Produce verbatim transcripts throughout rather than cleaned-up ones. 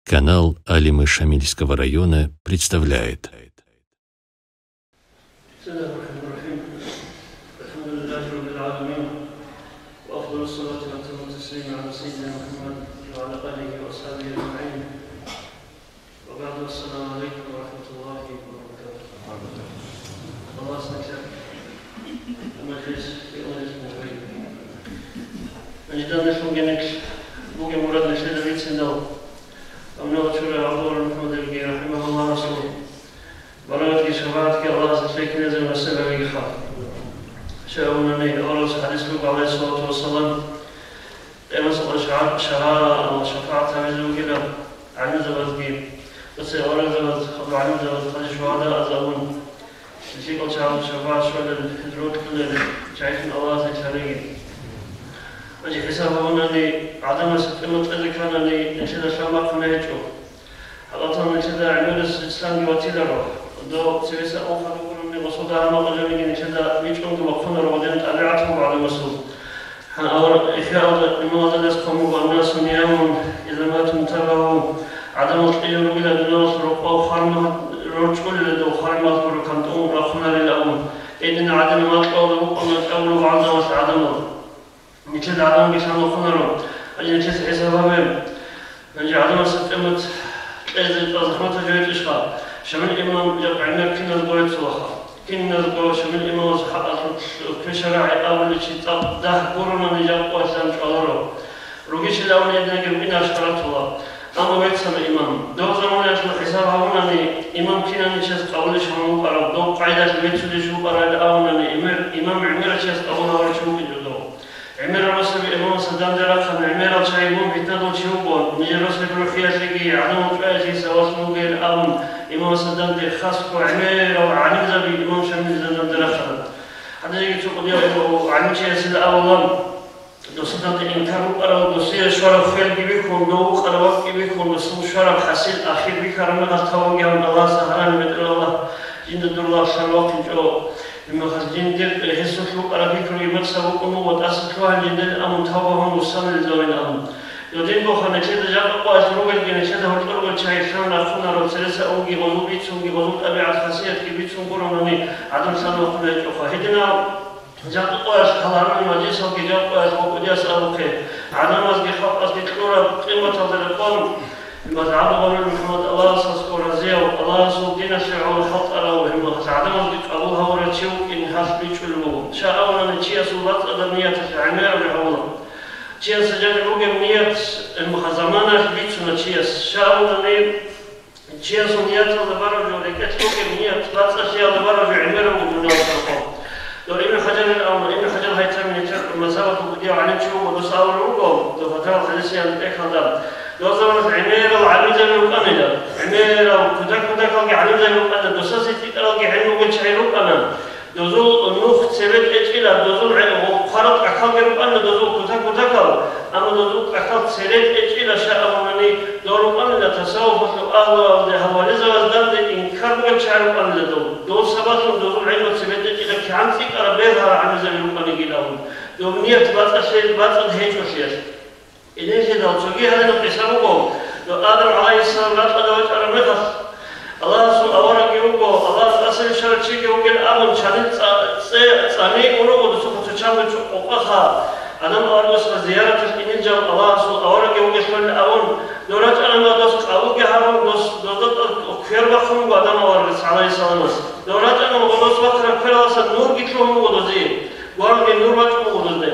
Канал Алимы Шамильского района представляет. بسم الله الرحمن الرحيم. الحمد لله رب العالمين. وأفضل الصلاة وأتم التسليم على سيدنا محمد وعلى آله وأصحابه أجمعين. وبعد، السلام عليكم ورحمة الله وبركاته. Аллагьас нилъер мажлис, мажлис мубарак. Мажлисалъул гьенекь бугеб мурад нилъеда бицинал, амма чура ГӀабдулла МухӀаммадовги, рахӀимагьуллагь, расул, баракатги шапагӀатги Аллагьас нилъее киназего насиб гьавегиха. Щайгурелъул аварагасул хӀадис буго, гӀалайгьиссалату вассалам, Къиямасеб къоялъ шагьар-, шагьар-, шапагӀат гьабизе бугила гӀалимзабазги, цоцазда аварагзабаз, хадуб гӀалимзабаз, хадуб шугьадааз абун, лъикӀал чагӀазул шапагӀат щолел, гьез рокьулел чагӀилъун Аллагьас нилъ гьареги. Гьанже хӀисаб гьабунани, гӀадамасе къимат кьезе кканани, нилъеда лъабаб бахъине гьечӀо. ХӀакъатал нилъеда гӀемерисез исламги ватиларо. Дов цевеса унхъа рукӀунани гъосул дагьа-макъ жаниги нилъеда бичӀчӀунги бахъунаро гьедин тӀабигӀат буго гӀадамасул. Гьанже авараг ихиялда имамалдалъ хъван буго: «Аннасу ниямун иза мату интабагьу», гӀадамал кьижун ругила дуниялалъул рокъов хвармагьат-, рорчӀулила дов хвармагьат гуро кантӀун рахъунарила абун. Гьедин гӀадин макьалда букӀуна чӀагӀлу гӀадамал гӀадамал. Нилъеда гӀадамги лъан вахъунаро, гьанже нилъеца хӀисаб гьабе. Гьанже гӀадамасе къимат кьезе тӀад захӀматаб жо гьечӀищха? Шамил имам жакъа гӀемер киназго гьечӀолаха. Киназго Шамил имамас хӀакъалъулъ квешарагӀи абулев чи цӀакъ дагь гуронани жакъа къоялъ чӀваларо. Ругищел абуни гьединаб рукӀине ашкаратула. Амма веццана имам. Доб заманаялъул хӀисаб гьабунани, имам кинаничияс къабулищ гьабун вукӀарав, доб къагӀидалъ веццулищ вукӀарал абунани, имер-, имам гӀемерав чияс къабул гьавурав чи вукӀинчӀо дов. ГӀемерал росаби имамасда данде рахъана, гӀемерал чагӀи мун питнадул чи вуго, нижер росаби рухӀиялъеги гӀадамал чӀваялъеги савалъун вугейин абун, имамасда данде хасго гӀемерал гӀалимзаби имам Шамилида данде рахъана. Гьадинги цо кӀудияв гӀалимчиясила абула, досда данде инкар букӀарав, досие щвараб хвелги бихьун, дов вукӀараб вакӀги бихьун, досул щвараб хӀасил ахир бихьараб мехалъ тавбаги гьабун, Аллагьасда гьаранин, бетӀер Аллагь, жинда дур лагълъун вахъинчӀо. Гьебмехалъ жиндир гьесулъ букӀараб пикруги мекъсаб букӀун буго, тӀаса лъугьан жиндир абун тавба гьабун вуссанилан абун. Додинго ха нилъеда жакъа къоялъ ругелги нилъеда гьоркьор ругел чагӀи лъан рахъунаро, цереса унги гъозул бицунги, гъозул тӀабигӀат-хасиятги бицун гуронани гӀадамал лъан вахъуна гьечӀоха. Гьединал жакъа къоялъ хъаларулел мажлисалги жакъа къоялъ ва кӀудияс абухъе, гӀадамазги халкъазги кьураб къиматалда рекъон, Гьебмехалъ ГӀабдулгъафурил МухӀаммад, Аллагьас гьасго разияв, Аллагьасул диналъе гӀоло хӀалтӀарав, гьебмехалъ гӀадамазги къабул гьавурав чи вукӀин гьалъ бичӀчӀулеб буго. Щай абунани, чиясул бацӀцӀадаб нияталъе гӀемераб жо гьавула. Чиясда жаниб бугеб ният, гьебмехалъ заманалъ бицуна чияс. Щай абунани, чиясул нияталда бараб жо, рекӀелъ бугеб ният, бацӀцӀалъиялда бараб жо гӀемераб буго дуниялалъул рахъалъ. Дов Ибн ХӀажарил абуна, Ибн ХӀажар Гьайтами нилъер мазгьабалъул кӀудияв гӀалимчи вуго, дос абулеб буго, дов Фатавал Хадисиялда тӀехьалда, дов заманалъ гӀемерал гӀалимзаби рукӀанила, гӀемерал кутак-кутакалги гӀалимзаби рукӀанила, досасе цӀикӀкӀаралги гӀелму бугел чагӀи рукӀана. Дозул нух цебе тӀечӀила, дозул гӀе-, хъварал тӀахьалги рукӀана, дозул кутак-кутакал, амма дозул тӀахьал цере тӀечӀила, щай абунани, дол рукӀанила тасаввуфалъул агьлуялде, гьав вализабазда данде инкар бугел чагӀи рукӀанила дол. Дол сабаблъун дозул гӀелму цебе тӀечӀила, кигӀан цӀикӀкӀараб бергьарал гӀалимзаби рукӀанигила абун. Доб ният бацӀцӀалъи-, бацӀцӀад гьечӀолъиялъ. Гьединлъидал цоги гьадинаб къиса буго, дов Адам гӀалайгьиссалам ракьалда вачӀараб мехалъ, Аллагьасул аварагги вуго, Аллагьас тӀаса бищарав чиги вугин абун, чанил цӀа-, цӀе-, цӀани ун руго досухъа цо чанго чӀукъ къокъаха, Адам аварагасда зияраталъ инел жал Аллагьасул аварагги вугелъулин абун, дов рачӀараб мехалъ дос къабулги гьабун, дос, дозда тӀад квер бахъун буго Адам аварагас гӀалайгьиссаламас. Дов рачӀараб мехалъ дос бахъараб квералдаса нурги лъугьун буго дозие, гвангъи нур бачӀун буго дозде.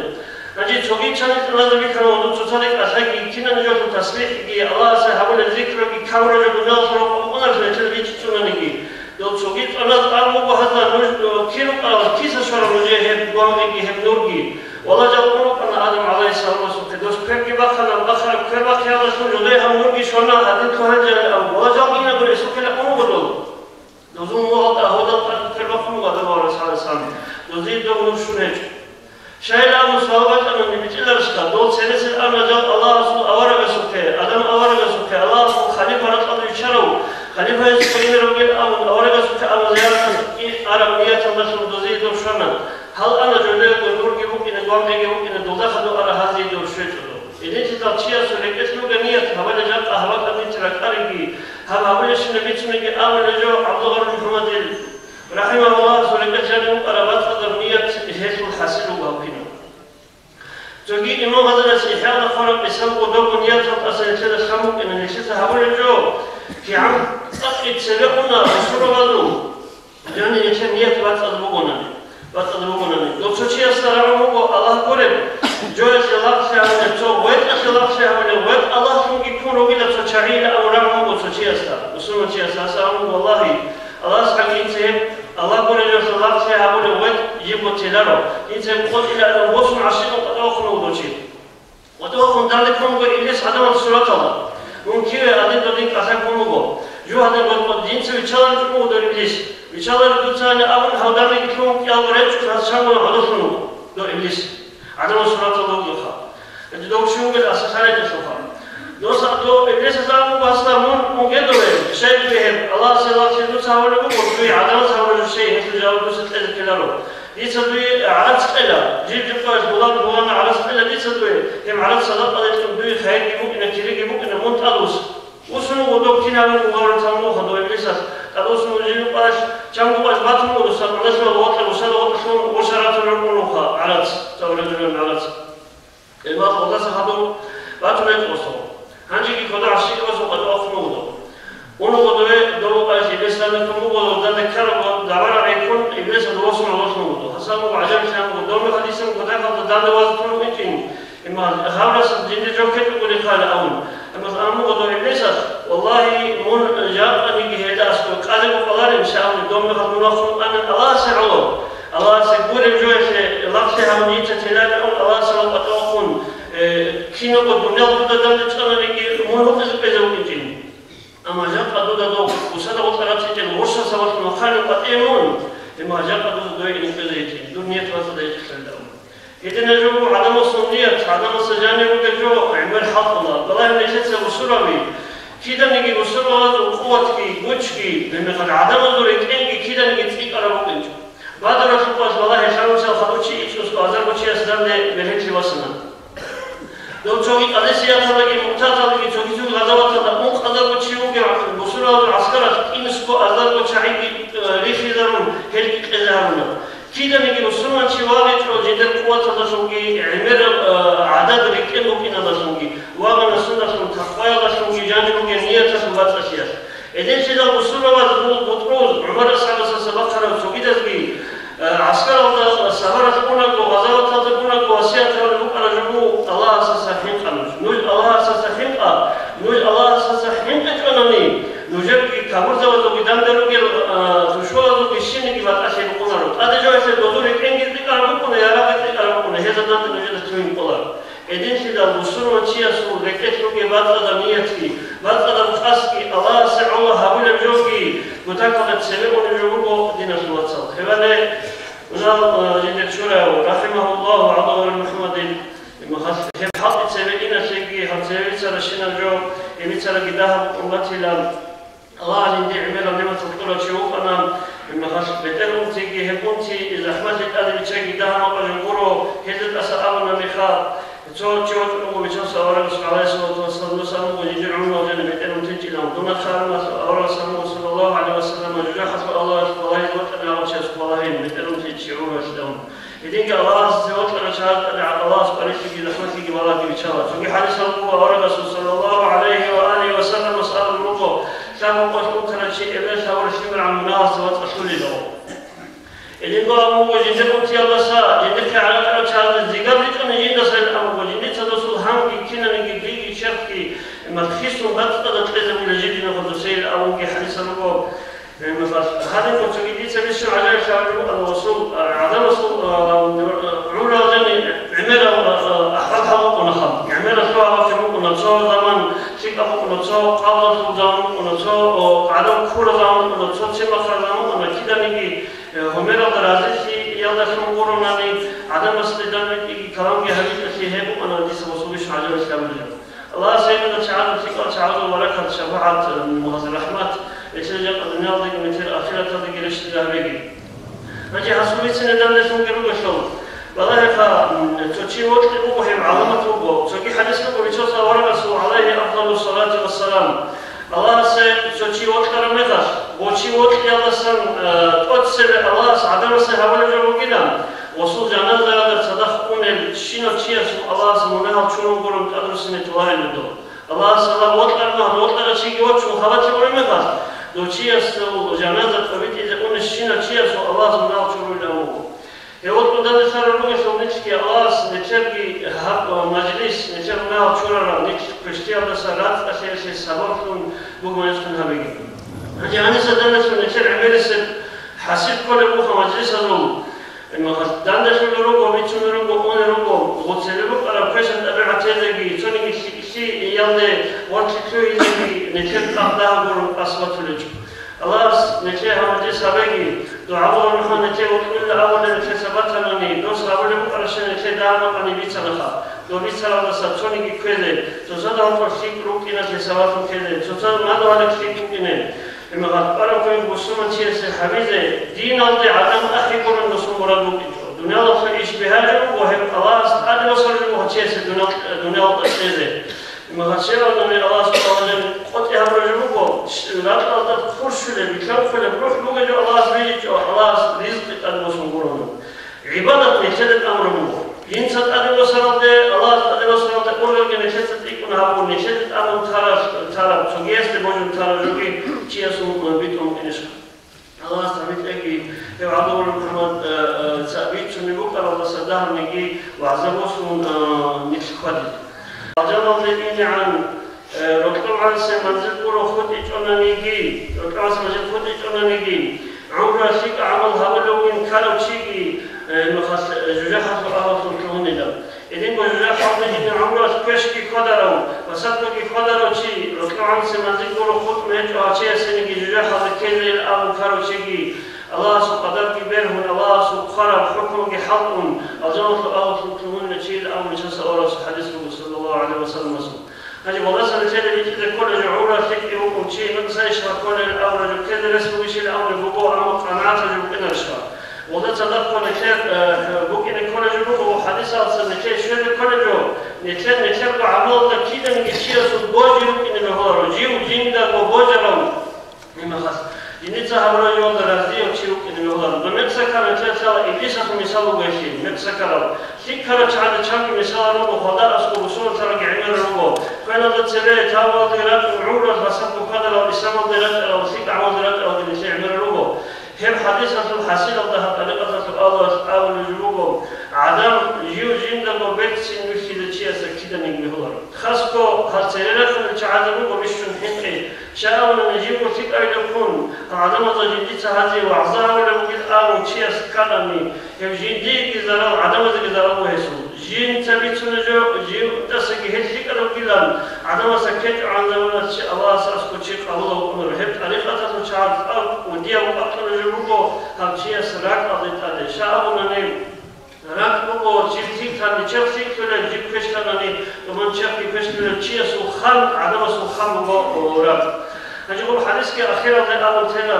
Гьанже цоги чанил цӀуназе бихьана ва дов цоцазда кӀалъайги, кинаб жоялъул тасбихӀги, Аллагьасе гьабулел зикруги камураб жо дуниялалъул рокъоб букӀунарищ нилъеда бичӀчӀунанани? Дов цоги цӀуназ абун буго гьазда: нуж, э, кин рукӀарал, киса щвараб нужее гьеб гвангъиги гьеб нурги? Вала жал ун рукӀана Адам гӀалайгьиссаламасухъе, дос кверги бахъана, бахъараб квербахъиялдалъун жодое гьаб нурги щвана, гьадин лъугьанжани абун. Вала жал кинабго ресухъила ун руго дол. Дозул мугьалда гьодал тӀад квербахъун буго Адам аварагас гӀалайгьиссалам. Дозие доб нур щун гьечӀо. Щайилан абун суал бачӀана, нибитӀиларищха, дол цересел абуна жал Аллагьасул аварагасухъе, Адам аварагасухъе, Аллагьасул халифа ракьалда виччарав, халифаясухъе инарав вугин абун, аварагасухъе абун зияраталъ и-, араб нияталдалъун дозие доб щвана. Гьал ана жодоего нурги букӀине, гвангъиги букӀине, долда хадув ара гьазие доб щвечӀо доб. Гьединлъидал чиясул рекӀелъ руго ният, гьабали жакъа гьабакӀаб нилъ ракӀариги, гьаб гьабулебщинаб бицуниги абулеб жо ГӀабдулгъафур МухӀаммадил, рахӀимагьуллагь, цо рекӀелъ жанив вукӀараб бацӀцӀадаб ният гьелъул хӀасил руго гьаб кинаб. Цоги Имам Гъазалияс ИхӀяда хъвараб къисалго добго ниятал тӀаса нилъеда лъан букӀина, нилъеца гьабулеб жо, кигӀан цӀакъги цебе уна бусурбабазул, жаниб нилъер ният бацӀцӀад бугонани, бацӀцӀад бугонани. Дов цо чиясда рагӀун буго Аллагь гуреб, жоялъе лагълъи гьабулеб, цо гъветӀалъе лагълъи гьабулеб, гъветӀ Аллагьлъунги ккун ругила цо чагӀийилан абун рагӀун буго цо чиясда, мусулман чиясда, гьас абун буго: «Валлагьи, Аллагьас гьанже инца гьеб Аллагь гурелъул лагълъи гьабулев ватӀ жибго теларо, инца гьеб къотӀилаан босун гӀащикъун къотӀа вахъун вуго чи. КъотӀа вахъун данде ккун вуго Иблис гӀадамал сураталда. Мун киве гьадин додин кӀалъа ккун вуго. Жу гьадин гъоркьо динца виччаларичӀун вуго дов Иблис. Виччалари дуца гьаниб абун, гьав данеги лъун кӀиялго речӀчӀун гьас чанго гӀодолъун вуго дов Иблис. ГӀадамал сураталда вугевха. Дов чи вугел асухъанаталъулха. Доса дов Иблисас абун буго гьасда: «Мун, мун гедове, щай дуе гьеб? Аллагьасе лагълъи дуца гьабулеб буго, дуе гӀадамаз гьабулеб жо щай, гьелъул жаваб дуца кьезе ккеларо. Дица дуе гӀарац кьела, жиб-жиб къоялъ булан булана гӀарац кьела дица дуе, гьеб гӀарац садакъаде кьун дуе хайирги букӀина, кириги букӀина, мун тӀадвус». Усун вуго дов кинабго гугъарун цан муха дов Иблисас, тӀадвуссун вуго жиб къоялъ, чанго къоялъ батун вуго, сакъалдалъун вуго, вокьа бусада вокьулъун ва шаратун рукӀун вуха гӀарац, цавра журан гӀарац. Гьебмехалъ гъодаса хадур батун гьечӀо гъосул. Гьанжеги кодо гӀащикӀ босун къотӀа вахъун вуго. Унго дове дов къайс Иблис данде ккун вуго, данде ккараб ва дабараб гӀеккун Иблис дов восун гӀололъун вуго. Гьасан вуго гӀажаиблъи гьанго, дов мехалъ дисан кодакалда данде вазе тун вукӀинчӀин. Амма гьаб рас жинде жо ккечӀого рихъала абун. Амма амуго дов Иблисас: «Валлагьи, мун жакъаниги гьелда аскӀов къазе букӀаларин, щай абуни, дов мехалъ мун вахъун вукӀанин Аллагьасе гӀоло». Аллагьасе гуреб жоялъе лагълъи гьабун дица теларин абун, Аллагьасе гӀоло къотӀа вахъун, э, кинабго дуниял дуда данде чӀананиги, мун гьукъизе кӀвезе вукӀинчӀин. Амма жакъа дуда дов бусада вокьараб цӀикӀкӀел гъурщал сабаблъун вахъанин къватӀие мун, амма жакъа дуда дой ине кӀвезе гьечӀин, дур ният бацӀцӀадаб гьечӀелъулда абун. Гьединаб жо буго гӀадамасул ният, гӀадамасда жанир ругел жо гӀемер хӀалтӀула. Балагье нилъеца бусурбаби, киданиги бусурбабазул къуватги, гучги, гьебмехалъ гӀадамазул рекӀелги киданиги цӀикӀкӀараб букӀинчӀо. Бадралъул къоялъ балагье, лъабабилеб хадув чи ичӀго азарго чияс данде бергьенлъи васана. Дов цоги къадисияталдаги, муътаталдаги, цоги-цоги гъазаваталда ункъазарго чи вугев бусурбабазул гӀаскаралъ, тӀимисго азарго чагӀиги, э, рихизарун, гьелги кьезе гьаруна. Киданиги мусулман чи вагъичӀо жидер къуваталдалъунги, гӀемераб, э, гӀадад рекӀел букӀиналдалъунги, вагъана сундалъун такъваялдалъунги жаниб бугеб нияталъул бацӀцӀалъиялъ. Гьединлъидал бусурбабаз гьул бутӀруз, ГӀумар асхӀабасдаса бахъарал цогидазги, э, гӀаскаралда сапаралъ унаго, гъазаваталда унаго васият гьабулеб букӀараб жо буго: «Аллагьасдаса хӀинкъа нуж, нуж Аллагьасдаса хӀинкъа, нуж Аллагьасдаса хӀинкъичӀонани, нужерги кагурзабазулги данде ругел, э, тушоязулги щибниги батӀалъи букӀунаро. ТӀаде жоялъе дозул рекӀенги цӀикӀкӀараб букӀуна, ярагъги цӀикӀкӀараб букӀуна, гьезда данде нужеда лъугьин кӀоларо». Гьединлъидал бусурман чиясул рекӀелъ ругеб бацӀцӀадаб ниятги, бацӀцӀадаб къасдги, Аллагьасе гӀоло гьабулеб жоги, кутакалда цебе унеб жо буго, диналъул вацал. Гьебали, унал, э, жидер чураяв, рахимагьуллагьу, ГӀабдулгъафур МухӀаммадил, гьеб хӀалтӀи цебе иналъеги, гьаб цебе бицарабщинаб жо, гьеб бицарабги дагьаб букӀун батила. Аллагьас жинде гӀемерал нигӀматал кьурав чи вукӀана, гьебмехалъ бетӀер унтиги, гьеб унти захӀмалъи тӀаде биччаги дагьаб макъа жо гуро, гьезда тӀаса абуна мехалъ, цо чи вачӀун вуго Бичасул аварагас, гӀалайгьиссалату вассалам, дос абун буго жиндир гӀумруялъ жаниб бетӀер унтичӀилан, дун нахъа абуна аварагас абун буго, саллаллагьу гӀалайгьи ва саллам, жужахӀалъул Аллагьас балагьизе вачӀарав чи асухъ балагьин, бетӀер унтичӀчӀи гӀумруялъ давун. Гьединги Аллагьасе вокьарав чагӀаз тӀаде Аллагьас къварилъиги захӀмалъиги балагьги биччала. Цоги хӀадисалда буго, аварагасул саллаллагьу гӀалайгьи ва алигьи ва салламас абун буго: «Лъабго къоялъ унтарав чи эбел лъабабилеб лъимерал мунагьалдаса вацӀцӀалъулила». Гьединго абун буго, жиндир унтиялдаса, жиндихъе гӀаракьарав чагӀазе зигар ричӀони жиндасайилан абун буго, жиндица досул гьанги, кинаниги, диги, черхги, маххисун бацӀцӀадаб кьезе бугила жиб жинехъе досейилан абунги хӀадисал руго. Гьебмехалъ гьадинго цоги дица бищун гӀажаиблъи гьабулеб букӀана, гъосул, а, гӀадамасул, а, гӀумруялъ жаниб гӀемерал, а, а, ахӀвал-хӀал букӀунаха. ГӀемерал лъугьа-бахъин букӀуна, цо заман лъикӀаб букӀуна, цо къабзалъул заман букӀуна, цо, о, гӀадаб ккураб заман букӀуна, цо цемахъараб заман букӀуна, киданиги, э, гьумералда разилъиялдалъун гуронани, гӀадамасде данде кӀиги каламги гьабиялъе гьеб букӀана дица гъосул бищун гӀажаиблъи гьабулеб. Аллагьас гьебмехалъ чагӀазул лъикӀал чагӀазул баракат, шапагӀат, м, рахӀмат, гьелъие жакъа дуниялдаги метер ахираталдаги рещтӀинаб гьабеги. Гьанже гьасул бицине данделъунги ругелъул, балагьеха, м, цо чи вокьи буго, гьеб гӀаламат буго. Цоги хӀадис буго, Бичасул аварагасул, гӀалайгьи афдалу салати вассалам, Аллагьасе цо чи вокьараб мехалъ, гъо чи вокьиялдасан, э, тӀоцебе Аллагьас гӀадамасе гьабулеб жо бугилан, гъосул жаназаялда цадахъ унел щинав чиясул Аллагьас мунагьал чурун гурун тӀадруссине толарин дов. Аллагьас гьаб вокьараб мехалъ, вокьарав чиги вачун халатиулеб мехалъ, дов чиясул жаназа тӀобитӀизе унел щинав чиясул Аллагьас мунагьал чурулин абун буго. Гьев вокьун данделъарал ругелъул нилъги Аллагьас нилъерги гьаб мажлис, нилъер мунагьал чурарал нилъ квешлъиялдаса рацӀцӀалъиялъе сабаблъун бугеб мехалъ гьабеги. Гьанже гьаниса данделъун нилъер гӀемерисеб хӀасил кколеб буха мажлисазул. Гьеб мехалъ данделъулел руго, бицунел руго, унел руго, гъоцебе букӀараб квешаб тӀабигӀат тезеги, цониги лъикӀлъиялде ва лъикӀлъугьизеги нилъер тӀад дагьаб гурун къасд батулечӀо. Аллагьас нилъее гьаб мажлис гьабеги, дугӀа гьабулеб мехалъ нилъее вокьулел абулеб нилъеца батанани, дос гьабулеб букӀарабщинаб нилъее дагьаб букӀани бицанаха, доб бицаралдаса цониги кквезе, цоцазда гьоркьоб лъикӀ рукӀиналъе сабаблъун ккезе, цоцазда мадугьалеб лъикӀ букӀине. Гьеб мехалъ тӀвараб квен бусурманчиясе гьабизе, диналде гӀадан ахӀи гурун досул мурад букӀинчӀо. Дуниялалъул иш бигьараб жо буго, гьеб Аллагьас тӀаде босараб жо буго гьачиясе дуниял-, дуниялалда кьезе. Гьеб мехалъ щибаб нури Аллагьас къотӀи гьабураб жо буго, ракьалда хурщулеб, вилълъанхъулеб рухӀ бугеб жо Аллагьас бижичӀо, Аллагьас ризкъи тӀаде босун гурони. ГӀибадат нилъеда тӀамураб буго. Жинца тӀаде босаралде, Аллагьас тӀаде босаралде ургъелги нилъеца тӀикӀкӀун гьабун, нилъеда тӀамун тараб, тараб, цогиясде божун тараб жоги чиясул битӀун букӀинищха? Аллагьас тӀамитӀеги, гьев гӀадамал МухӀаммад, э, э, ца бицунеб букӀаралдаса дагьабниги вагӀза босун, э, нилъ хьвадизе. Алжаналде инегӀан Э, рокьогӀансе манзил гуро хутӀичӀонаниги, рокьогӀансе манзил хутӀичӀонаниги, гӀумру лъикӀа гӀамал гьабулев вугин ккарав чиги, э, нухалъ, э, жужахӀалъул агьлулъун лъугьунила. Гьединго жужахӀалде жиндир гӀумруялъ квешги хьвадарав ва сахлъуги хьвадарав чи, рокьогӀансе манзил гуро хутӀун гьечӀо гьав чиясениги жужахӀалде ккезейил абун ккарав чиги, Аллагьасул къадарги бергьун, Аллагьасул хъвараб хӀукмуги хӀалтӀун, алжаналъул агьлулъун лъугьунила чийил абун Нагьиялъул хӀадис буго, саллаллагьу гӀалайгьи ва салламасул. Гьанже гъолдаса нилъеда битӀизе кколеб жо гӀумру лъикӀ букӀун чи нукъсайищха кколел абураб жо ккезе рес бугищин абулеб буго, амма къанагӀатаб жо букӀинарищха? Гъолда цадахъ нилъер, э, букӀине кколеб жо буго, хӀадисалдаса нилъее щвезе кколеб жо, нилъер, нилъерго гӀамалалда киданиги чиясул божи рукӀине бегьуларо, жив жиндаго божарав. Гьеб мехалъ, жинца гьабураб жоялда разияв чи вукӀине бегьуларо. Доб мекъсакарал нилъеда лъала Иблисалъул мисал буго гьелъие, мекъсакарал. ЛъикӀ ккарав чагӀазда чанги мисалал руго, гьалда аскӀоб бусурманлъараги гӀемерал руго. Квеналда цебе, тавбаялде рачӀун, гӀумруялъ гьасабго хьвадарал, исламалде рачӀарал, лъикӀ гӀамалалде рачӀаралги нилъее гӀемерал руго. Гьеб хӀадисалъул хӀасилалда гьаб тӀарикъаталъул агьлуялъ абулеб жо буго, гӀадан жив жиндаго берцин вихьизе чиясда киданиги бегьуларо. Хасго гьал цере рахъарал чагӀазда буго бищун хӀинкъи. Щай абунани, живго лъикӀавилевхъун, гьал гӀадамазда жиндица гьазие вагӀза гьабулеб бугин абун чияс кканани, гьев жиндиеги зарал, гӀадамазеги зарал буго гьесул. Жинца бицунеб жо, жив тӀасаги гьел лъикӀал ругилан, гӀадамазда ккечӀогӀан заманаялъ чи Аллагьас аскӀов чи къабулав вукӀунаро. Гьеб тӀарикъаталъул чагӀаз тӀад кӀудияб букӀараб жо буго, гьав чияс ракӀалде тӀаде. Щай абунани, ракӀ буго жиб лъикӀлъани черх лъикӀлъулеб, жиб квешлъанани тӀубан черхги квешлъулеб, чиясул хан, гӀадамасул хан буго ракӀ. Гьанже гьеб хӀадисги ахиралде абун тела.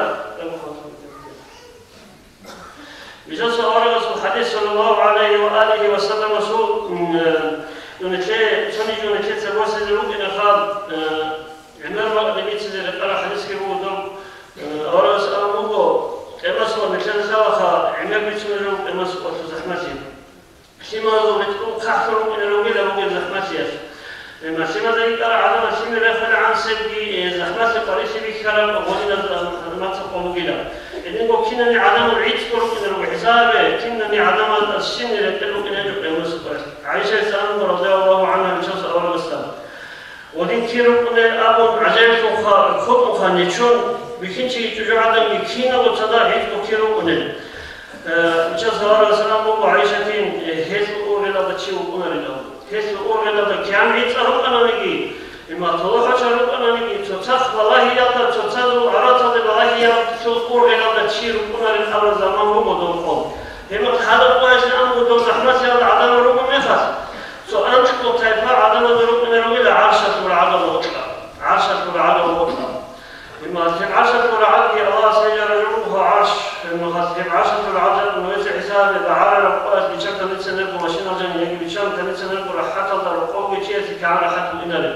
Жинца аварагасул хӀадис, саллаллагьу гӀалайгьи ва алигьи ва салламасул, м, э, нилъее, цониги нилъеца босизе букӀинаха, э, гӀемер бакӀалде бицине рекъараб хӀадисги буго доб, э, аварагас абун буго, къиямасеб нилъеда лъалаха гӀемер бицунеб жо къиямасеб къоялъул захӀмалъи. Лъималазул ритӀкӀул хъахӀлъун рукӀине ругила бугеб захӀмалъиялъ. Э, лъималда йикӀарал гӀадамал лъимер рехулегӀан себги, э, захӀмалъи къварилъи бихьараб гъодинаб, э, мацӀ къо бугила. Гьединго кинани гӀадамал гӀицӀго рукӀине руго хӀисабе, кинани гӀадамал тӀасщинни ретӀел рукӀине гьечӀо къиямасеб къоялъ. ГӀайшаца абун, радияллагьу гӀангьа, Нагьиялъул аварагасда. Гъодин кин рукӀунел абун гӀажаиблъун хъа-, хутӀун хъаничун, бихьинчиги чӀужугӀаданги киналго цадахъ гӀицӀго кин рукӀунел. Э, Нагьиялъул аварагас абун буго ГӀайшатин, э, гьелъул ургъелалда чи вукӀунарин абун. Гьелъул ургъелалда кигӀан гӀицӀал рукӀананиги, иман талухӀачал рукӀананиги, цоцазда балагьиялда, цоцазул гӀараталде балагьиялъул ургъелалда чи рукӀунарин абураб заман буго доб къо. Гьебмехалъ гьадаб къоялъ абун буго, доб захӀмалъиялда гӀадамал ругеб мехалъ, цо анкьго тайпа гӀадамазда рукӀине ругила гӀаршалъул рагӀадал гъоркьа. ГӀаршалъул рагӀадал гъоркьа. Гьебмехалъ гьеб гӀаршалъул рагӀадги Аллагьас гьежараб жо буго гьеб гӀарш, гьебмехалъ гьеб гӀаршалъул рагӀад нужеца хӀисабе багӀарараб къоялъ биччан каницанирго машинал жанив яги биччан каницанирго рахӀаталда рокъовги чиясе кигӀан рахӀат букӀинареб.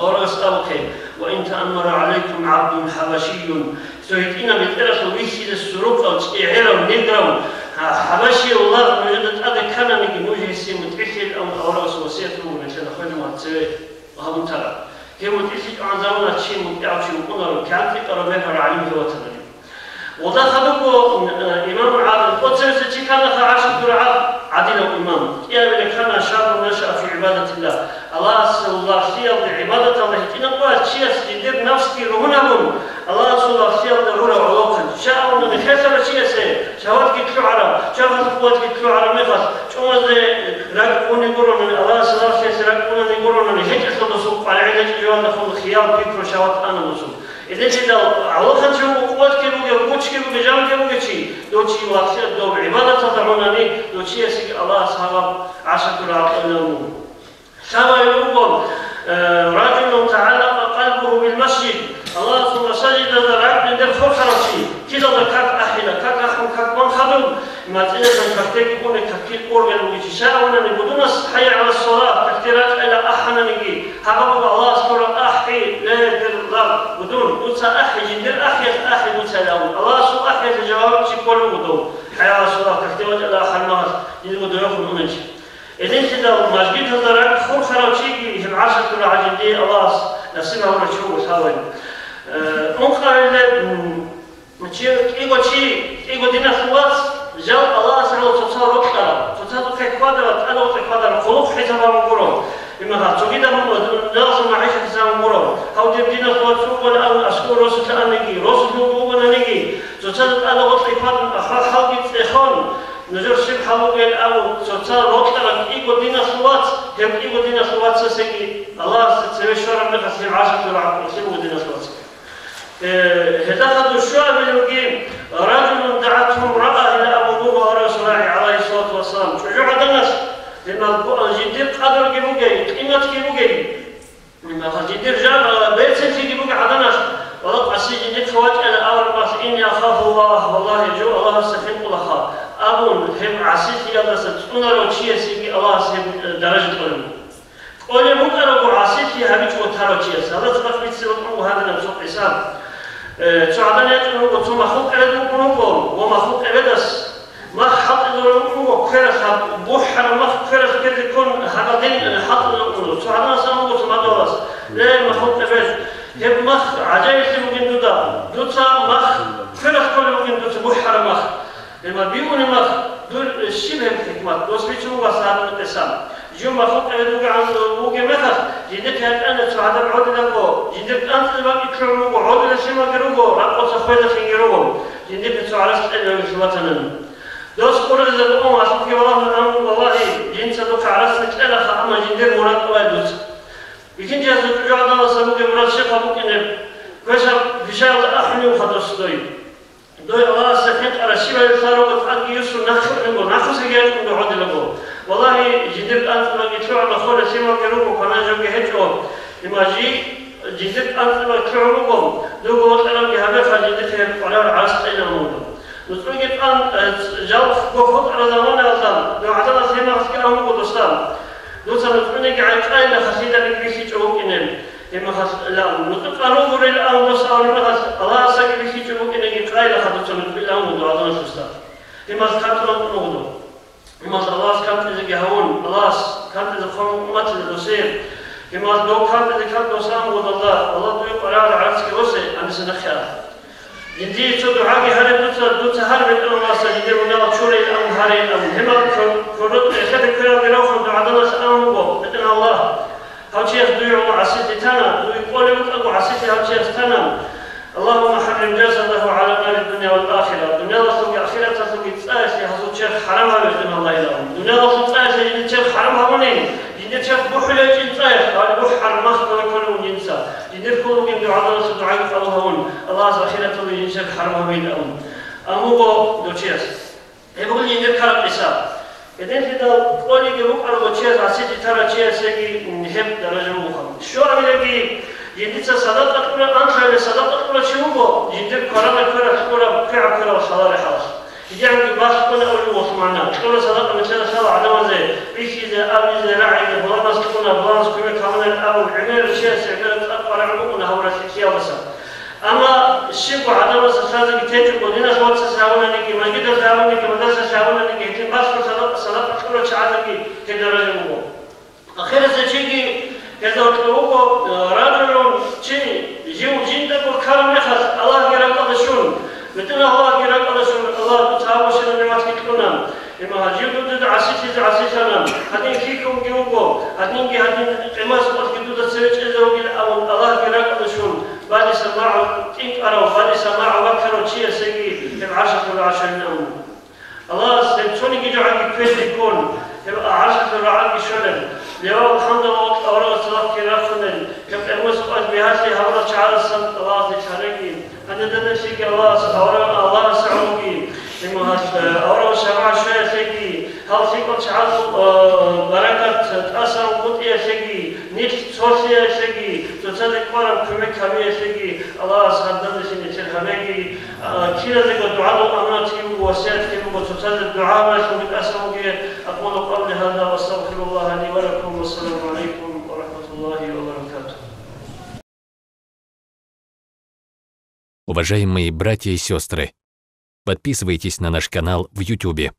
Аварагас абухъе: «Ва ин тааммара гӀалайкум гӀабдун хӀабашийюн», цо гьитӀинаб бетӀералъул вихьизе сурукъав, чӀегӀерав, неграв, гьа-, хӀабашияв лагъ нужеда тӀаде ккананиги, нуж гьесие мутӀигӀлъейилан аварагасул васият буго нилъеда хвелин ва цеве гьабун тараб. Гьев мутӀигӀлъичӀогӀан замана чи мутӀигӀав чи вукӀунаро, кигӀан тӀибараб мехалъ гӀалим гьев ватана. Гъода хадубго, э, имамул гӀадил, цо цевеса чи кканаха гӀашатул рагӀаб гӀадинав имам. КӀиабилеб ккана шабун нашаа фи гӀибадатиллагь. Аллагьасул лагълъиялде гӀибадаталда гьитӀинаб къоялъ чияс жидер нафсги ругьун гьабун, Аллагьасул лагълъиялда гӀурав гӀолохъан. Щай абунани, херлъарав чиясе шагьватги лъугӀараб, чвахалъ къуватги лъугӀараб мехалъ, чӀумазде ракӀ унеб гуронани, Аллагьасул лагълъиялъе ракӀ унани гуронани, гьечӀелъул досул къваригӀел гьечӀеб жоялдехун хиял, пикру, шагьват ана досул. Гьединлъидал гӀолохъанчи вуго, къуватги бугев, гучги бугев, жанги бугев чи, дов чи вахъе доб гӀибадаталда гьунани, дов чиясеги Аллагьас гьабаб гӀашатул рагӀаб кьолин вуго. Лъабабилеб буго, э, ражулун тагӀаллакъа къалбугьу бил масжид, Аллагьасул масажидазда ракӀ жиндир хурхарав чи, кидалда как ахӀила, как ахӀун, как бан хадуб, мацӀинадан какдеги уна, какил ургъел бугичи. Щай абунани, будунас хӀайя гӀала ссала, какде рачӀайилан ахӀананиги, гьаб буго Аллагьас ккураб ахӀи, ле, дир лагъ, будун, дуца ахӀи, жиндир ахӀиялъ ахӀи дуца абун. Аллагьасул ахӀиялъе жаваб чи кколев вуго дов. ХӀайя гӀала ссала, какде вачӀайилан ахӀараб мехалъ, жиндирго довехун уначи. Гьединлъидал мажгитазда ракӀ хурхарав чиги гьеб гӀашатул рагӀаб жиндие Аллагьас насиб гьабурав чи вуго лъалай. Э, ункъабилеб, м, Чи, кӀиго чи, кӀиго диналъул вац, жал Аллагьас гӀоло цоцал рокьарав, цоцазухъе хьвадарав, тӀадаб гъоркье хьвадарав, хъулухъ хӀисаб гьабун гуро. Имагьа, цогидаб гьункъо, дуниялалъул магӀишат хӀисаб гьабун гуро. Гьав дир диналъул вац вугони абун, аскӀов росулъа аниги, росулъ вуго вугонаниги, цоцазда тӀадаб гъоркье хьвадун, ахӀвал-хӀалги цӀехон, нужер щиб хӀал бугеб абун, цоцал рокьарав кӀиго диналъул вац, гьев кӀиго диналъул вацасеги Аллагьасда цеве щвараб мехалъ гьеб гӀашатул рагӀаб кьолъи буго диналъул вацги. Э, гьелда хадуб щуабилебги, ражулун дагӀатгьу имраа ила абу Муса гӀалайгьиссалату вассалам. ЧӀужугӀаданалъ, гьебмал бу-, жиндир къадрги бугей, къиматги бугей, гьебмал жиндир жан-, а, берцинлъиги бугей гӀаданалъ, вала къаси жиндихъе вачӀайилан абураб мехалъ, инни ахафу Аллагь, валлагьи, жо Аллагьасда хӀинкъулаха, абун, гьеб гӀасилъиялдаса цӀунарав чиясеги Аллагьас гьеб, э, даража кьолеб буго. КӀолеб букӀараго гӀасилъи гьабичӀого тарав чияс. Гьалда цадахъ бицин букӀун буго гьадинаб цо къиса. Э, цо гӀадан ячӀун вуго, цо махлукъ эбед вукӀун вуго ва махлукъ эбедас мах хӀалтӀизарун вукӀун вуго, квералъ гьаб бухӀараб мах квералъ ккезе ккун гьагадин, э, хӀалтӀизарун вукӀун вуго. Цо гӀаданас абун буго цо мадугьалас: «Ле, махлукъ эбед, гьеб мах гӀажаиблъи бугин дуда. Дуца мах квералъ кколеб бугин, дуца бухӀараб мах». Гьебмал биуни мах, дур щиб гьеб хӀикмат? Дос бицун вуго гьадинаб къиса. Жив махлукъ эбед вугев мехалъ, жиндихъе гьатӀана цо гӀадан гӀодилаго, жиндир кӀанцӀизе бакӀги лъугӀун вуго, гӀодулев лъималги руго, ракъоца хвезехъинги руго, жиндихъе цо гӀарац кьезе ватанани. Дос къургъизе букӀун гьалъухъги валагьун абун: «Валлагьи, жинца духъе гӀарац кьелаха, амма жиндир мурад тӀубай дуца». Бихьинчиясул чӀужугӀаданалдаса бугеб мурад щибха букӀинеб? Квешаб бищаялда ахӀуневха дос дой. Дой Аллагьасда хӀинкъараб щибаб лъаруго тӀадги юсун нахъе унеб буго, нахъусеги ячӀун дов гӀодилаго. Валлагьи, жиндир кӀанцӀинаги лъугӀана, холел лъималги руго, кванай жоги гьечӀо. Имажи, жиндир кӀанцӀинаги лъугӀун буго, дурго вокьарабги гьабеха, жиндихъе гьеб къваригӀараб гӀарац кьейилан вуго. НуцӀуги кьан, э, жал гохӀотӀараб заманаялда, дов гӀадамаз гьеб мехалъги абун буго досда: «Дуца нуцӀуниги гӀайкъайилаха, лъиданиги бихьичӀо вукӀине». Гьеб мехалъ, нуцӀу къан ругурилан дос абулеб мехалъ, Аллагьасдаги бихьичӀо букӀинеги къайилаха дуца нуцӀуйилан вуго гӀадамалъ досда. Гьеб мехалъ кантӀун вукӀун вуго дов. Гьеб мехалъ Аллагьас кантӀизеги гьавун, Аллагьас кантӀизе хъван умматизе досие. Гьеб мехалъ дов кантӀизе кантӀун вугодалда, Аллагь, дуе къваригӀараб гӀарацги босе, гьаниса нахъе а. Жиндие цо дугӀаги гьаре дуца, дуца гьаре БетӀергьанасда жиндир мунагьал чурейилан гьарейилан. Гьеб мехалъ кор-, кор-, эхеде квералги рахун дугӀаданалъ абун буго: «БетӀергьан Аллагь, гьав чияс дуе гӀоло гӀасилъи тана, дуе кӀолеб букӀаго гӀасилъи гьав чияс тана. Аллагьумма хӀаррим жасадагьу гӀала нари дунья вал ахира. Дуниялалъулги ахираталъулги цӀаялъе гьазул черх хӀарам гьабе, БетӀергьан Аллагь», — илан. Дуниялалъул цӀаялъе жиндир черх хӀарам гьабунин, жиндир черх бухӀулеб гьечӀин цӀаялъ, гьаб бухӀараб мах ккола кколев вугин дуца. Жиндир кколеб бугин дугӀаданалъул дугӀаги къабул гьавун, Аллагьас ахираталда жиндир черх хӀарам гьабейилан. Амма вуго дов чияс. Гьеб буго жиндир ккараб къиса. Гьединлъидал кӀолебги букӀараго чияс, гӀасилъи тарав чиясеги гьеб даража буго. Щуабилебги, жиндица садакъа кьураб, анлъабилеб садакъа кьурав чи вуго, жиндир кваранаб квералъ кьураб квегӀаб кверал лъалареб хӀалалъ. Жидеанги балъ ккола абулеб буго магӀна. Кьураб садакъа нилъеда лъала гӀадамазе бихьизе, абизе, рагӀизе, фуланас кьуна, фуланас кумек гьабунарин абун, гӀемерал чиясе гӀемер гӀумруна гьавуралъе киялдаса. Амма щибго гӀадамаздаса лъазеги течӀого, диналъ вацаздаса гьавунаниги, мажгиталда гьавунаниги, мадрасалъа гьавунаниги, гьедин балъго садакъа, садакъа кьурал чагӀаздаги гьеб даража буго. Ахирисеб чиги гьезда гьоркьоб вуго, э, рагӀулев чи жив жиндаго ккараб мехалъ Аллагьги ракӀалде щун, гьедин Аллагьги ракӀалде щун, Аллагь дуца гьабурабщинаб нигӀматги кьуна. Имма гьанже дуда гӀасилъизе гӀасилъана, гьадин хьихьунги вуго, гьадинги гьадин къимат-сукъатги дуда цеве чӀезе вугилан абун, Аллагьги ракӀалде щун, балиса магӀу тӀинкӀарав, балиса магӀу баккарав чиясеги гьеб гӀаршалъул рагӀи щолин абун. Аллагьас гьеб цониги жо гьаги кквезе ккун, гьеб гӀаршалъул рагӀиги щолеб, левал хандал аварагас салахъги рахъунел, гьеб къимат-сукъат бигьалъи гьабурал чагӀаздасан Аллагьас нилъ гьареги. Гьанже данделъиги Аллагьас, авараган Аллагьас гӀуруги, имгьал, э, аварагас шамагӀат щвеялъеги, гьал лъикӀал чагӀазул, э, баракат тӀасан бутӀиялъеги, нилъ цолъиялъеги, цоцазе кӀвараб кумек гьабиялъеги Аллагьас гьанже данделъи нилъер гьабеги, э, киназего дугӀадул аманатги буго, васиятги буго, цоцазе дугӀа гьабиялъулги тӀасан буге. أقول قولي هذا وأستغفر الله لي ولكم. والسلام عليكم ورحمة الله وبركاته. Уважаемые братья и сестры, подписывайтесь на наш канал в Ютубе.